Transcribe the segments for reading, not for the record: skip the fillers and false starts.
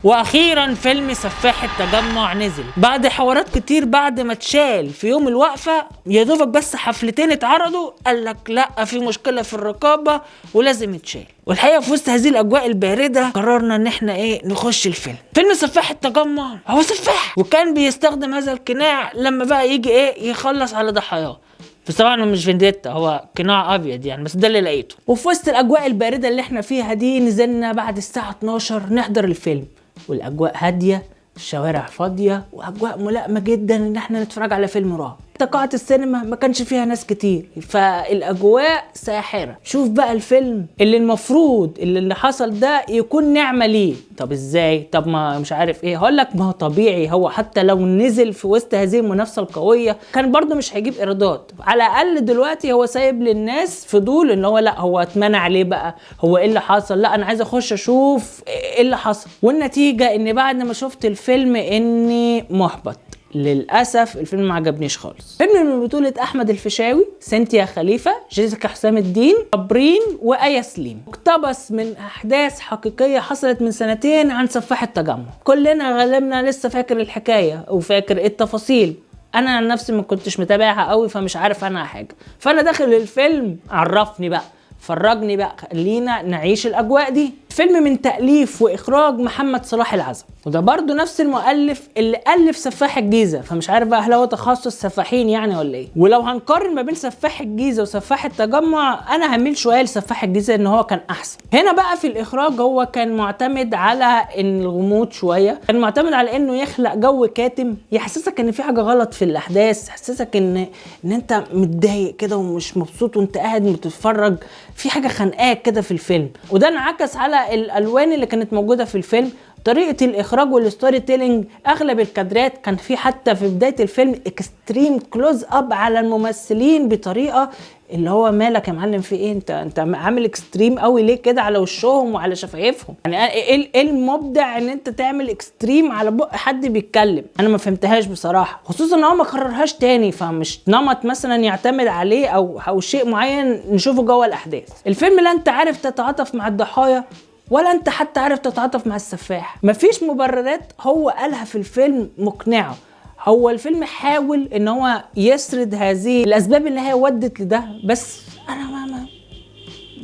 واخيرا فيلم سفاح التجمع نزل بعد حوارات كتير، بعد ما اتشال في يوم الوقفة يا دوبك بس حفلتين اتعرضوا، قال لك لا في مشكلة في الرقابة ولازم يتشال. والحقيقة في وسط هذه الاجواء البارده قررنا ان احنا نخش الفيلم. فيلم سفاح التجمع هو سفاح، وكان بيستخدم هذا القناع لما بقى يجي يخلص على ضحاياه، بس طبعا هو مش فينديتا، هو قناع ابيض يعني، بس ده اللي لقيته. وفي وسط الاجواء البارده اللي احنا فيها دي نزلنا بعد الساعة 12 نحضر الفيلم، والاجواء هادية، الشوارع فاضية، واجواء ملائمه جدا ان احنا نتفرج على فيلم رعب. قاعة السينما ما كانش فيها ناس كتير، فالاجواء ساحرة. شوف بقى الفيلم اللي المفروض اللي حصل ده يكون نعمه ليه. طب ازاي؟ طب ما مش عارف ايه. هقول لك ما هو طبيعي، هو حتى لو نزل في وسط هذه المنافسة القوية كان برضه مش هيجيب ايرادات. على الاقل دلوقتي هو سايب للناس فضول ان هو لا هو اتمنع ليه بقى، هو ايه اللي حصل، لا انا عايز اخش اشوف ايه اللي حصل. والنتيجة ان بعد ما شفت الفيلم اني محبط للاسف، الفيلم ما عجبنيش خالص. فيلم من بطولة احمد الفيشاوي، سنتيا خليفة، جيسيكا حسام الدين، صابرين، وآية سليم. اقتبس من احداث حقيقية حصلت من سنتين عن سفاح التجمع. كلنا غالبنا لسه فاكر الحكاية وفاكر ايه التفاصيل. انا عن نفسي ما كنتش متابعها قوي فمش عارف عنها حاجة، فانا داخل الفيلم عرفني بقى، فرجني بقى، خلينا نعيش الاجواء دي. فيلم من تأليف واخراج محمد صلاح العزب، وده برضو نفس المؤلف اللي ألف سفاح الجيزة، فمش عارف بقى هل هو تخصص سفاحين يعني ولا ايه. ولو هنقارن ما بين سفاح الجيزة وسفاح التجمع انا هميل شوية لسفاح الجيزة ان هو كان احسن. هنا بقى في الاخراج هو كان معتمد على ان الغموض شوية، كان معتمد على انه يخلق جو كاتم يحسسك ان في حاجة غلط في الاحداث، يحسسك ان انت متضايق كده ومش مبسوط وانت قاعد بتتفرج، في حاجة خانقاك كده في الفيلم. وده انعكس على الالوان اللي كانت موجودة في الفيلم، طريقه الاخراج وال storytelling. اغلب الكادرات كان في حتى في بداية الفيلم extreme close up على الممثلين بطريقة اللي هو مالك يا معلم في ايه، انت عامل extreme قوي ليه كده على وشهم وعلى شفايفهم؟ يعني ايه المبدع ان انت تعمل extreme على بق حد بيتكلم؟ انا ما فهمتهاش بصراحة، خصوصا ان هو ما كررهاش تاني، فمش نمط مثلا يعتمد عليه او شيء معين نشوفه جوه الاحداث. الفيلم لا انت عارف تتعاطف مع الضحايا ولا انت حتى عارف تتعاطف مع السفاح. مفيش مبررات هو قالها في الفيلم مقنعة. هو الفيلم حاول ان هو يسرد هذه الاسباب اللي هي ودت لده، بس انا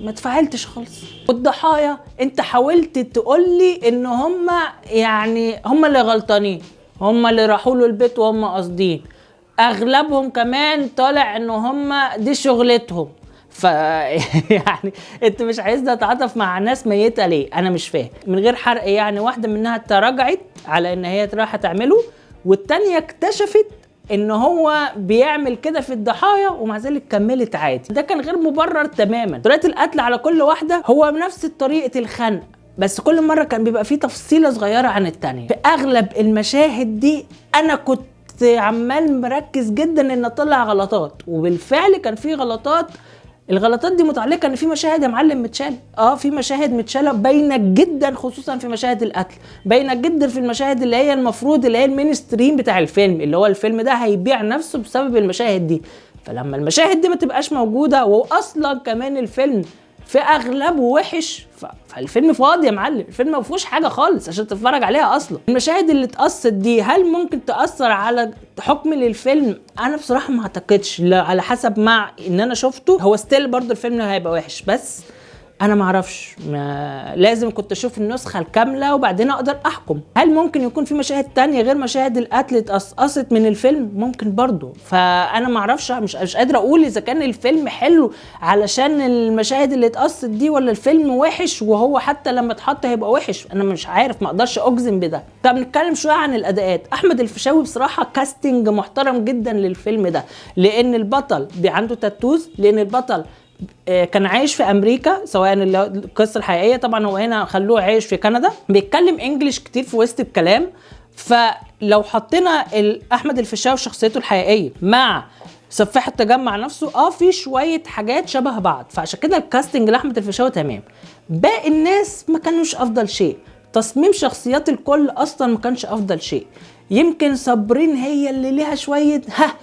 ما اتفاعلتش خالص. والضحايا انت حاولت تقول لي ان هم يعني هم اللي غلطانين، هم اللي راحوا له البيت وهم قاصدين، اغلبهم كمان طالع ان هم دي شغلتهم. ف يعني انت مش عايزنا اتعاطف مع ناس ميته ليه؟ انا مش فاهم. من غير حرق يعني، واحدة منها تراجعت على ان هي رايحة تعمله، والتانية اكتشفت ان هو بيعمل كده في الضحايا ومع ذلك كملت عادي. ده كان غير مبرر تماما. طريقه القتل على كل واحدة هو نفس طريقه الخنق، بس كل مرة كان بيبقى فيه تفصيله صغيرة عن التانية. في اغلب المشاهد دي انا كنت عمال مركز جدا ان اطلع غلطات، وبالفعل كان في غلطات. الغلطات دي متعلقه ان في مشاهد يا معلم متشاله، في مشاهد متشاله باينة جدا، خصوصا في مشاهد القتل، باينة جدا في المشاهد اللي هي المفروض اللي هي ال mainstream بتاع الفيلم، اللي هو الفيلم ده هيبيع نفسه بسبب المشاهد دي. فلما المشاهد دي ما تبقاش موجودة، واصلا كمان الفيلم في اغلبه وحش، فالفيلم فاضي يا معلم، الفيلم ما فيهوش حاجة خالص عشان تتفرج عليها اصلا. المشاهد اللي اتقصت دي هل ممكن تاثر على حكمي للفيلم؟ انا بصراحة ما اعتقدش، لا، على حسب ما ان انا شفته هو still برضو الفيلم هيبقى وحش، بس انا ما اعرفش، ما لازم كنت اشوف النسخة الكاملة وبعدين اقدر احكم. هل ممكن يكون في مشاهد تانية غير مشاهد القتل اتقصقصت من الفيلم؟ ممكن برضو. فانا ما اعرفش، مش قادر اقول اذا كان الفيلم حلو علشان المشاهد اللي اتقصت دي ولا الفيلم وحش وهو حتى لما اتحط هيبقى وحش. انا مش عارف، ما اقدرش اجزم بده. طب نتكلم شوية عن الاداءات. احمد الفيشاوي بصراحة casting محترم جدا للفيلم ده، لان البطل عنده tattoos، لان البطل كان عايش في امريكا سواء القصة الحقيقية، طبعا هو هنا خلوه عايش في كندا، بيتكلم English كتير في وسط الكلام. فلو حطينا احمد الفيشاوي شخصيته الحقيقية مع سفاح التجمع نفسه، في شوية حاجات شبه بعض، فعشان كده ال casting لاحمد الفيشاوي تمام. باقي الناس ما كانوش افضل شيء، تصميم شخصيات الكل اصلا ما كانش افضل شيء. يمكن صابرين هي اللي ليها شوية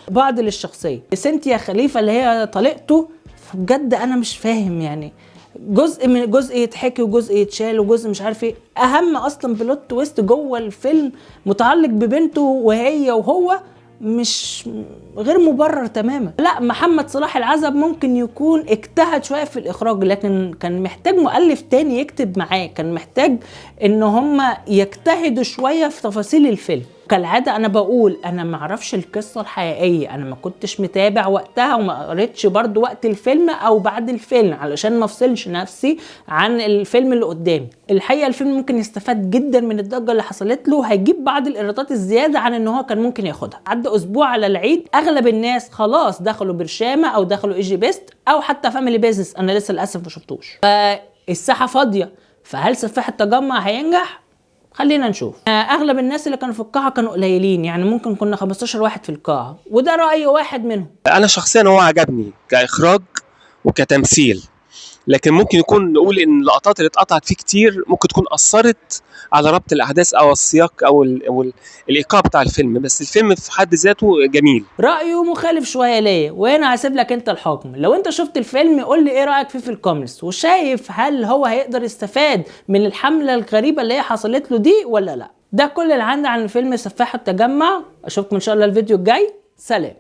بعض للشخصية. سنتيا خليفة اللي هي طليقته، بجد انا مش فاهم يعني جزء من جزء يتحكي وجزء يتشال وجزء مش عارف ايه. اهم اصلا plot twist جوه الفيلم متعلق ببنته وهي وهو مش غير مبرر تماما. لا، محمد صلاح العزب ممكن يكون اجتهد شوية في الاخراج، لكن كان محتاج مؤلف تاني يكتب معاه، كان محتاج ان هم يجتهدوا شوية في تفاصيل الفيلم. كالعادة انا بقول انا ما اعرفش القصة الحقيقية، انا ما كنتش متابع وقتها وما قريتش برضو وقت الفيلم او بعد الفيلم علشان ما افصلش نفسي عن الفيلم اللي قدامي. الحقيقة الفيلم ممكن يستفاد جدا من الضجة اللي حصلت له، هيجيب بعض الايرادات الزيادة عن ان هو كان ممكن ياخدها. عدى اسبوع على العيد، اغلب الناس خلاص دخلوا برشامه او دخلوا ايجي بيست او حتى Family Business، انا لسه للاسف ما شفتوش. فالساحه فاضية، فهل سفاح التجمع هينجح؟ خلينا نشوف. اغلب الناس اللي كانوا في القاعة كانوا قليلين، يعني ممكن كنا 15 واحد في القاعة، وده راي واحد منهم. انا شخصيا هو عجبني كاخراج وكتمثيل، لكن ممكن يكون نقول ان اللقطات اللي اتقطعت فيه كتير ممكن تكون اثرت على ربط الاحداث او السياق او الايقاع بتاع الفيلم، بس الفيلم في حد ذاته جميل. رايه مخالف شوية ليا، وهنا هسيب لك انت الحكم. لو انت شفت الفيلم قول لي ايه رايك فيه في ال comments، وشايف هل هو هيقدر يستفاد من الحملة الغريبة اللي هي حصلت له دي ولا لا. ده كل اللي عندي عن فيلم سفاح التجمع. اشوفكم ان شاء الله الفيديو الجاي. سلام.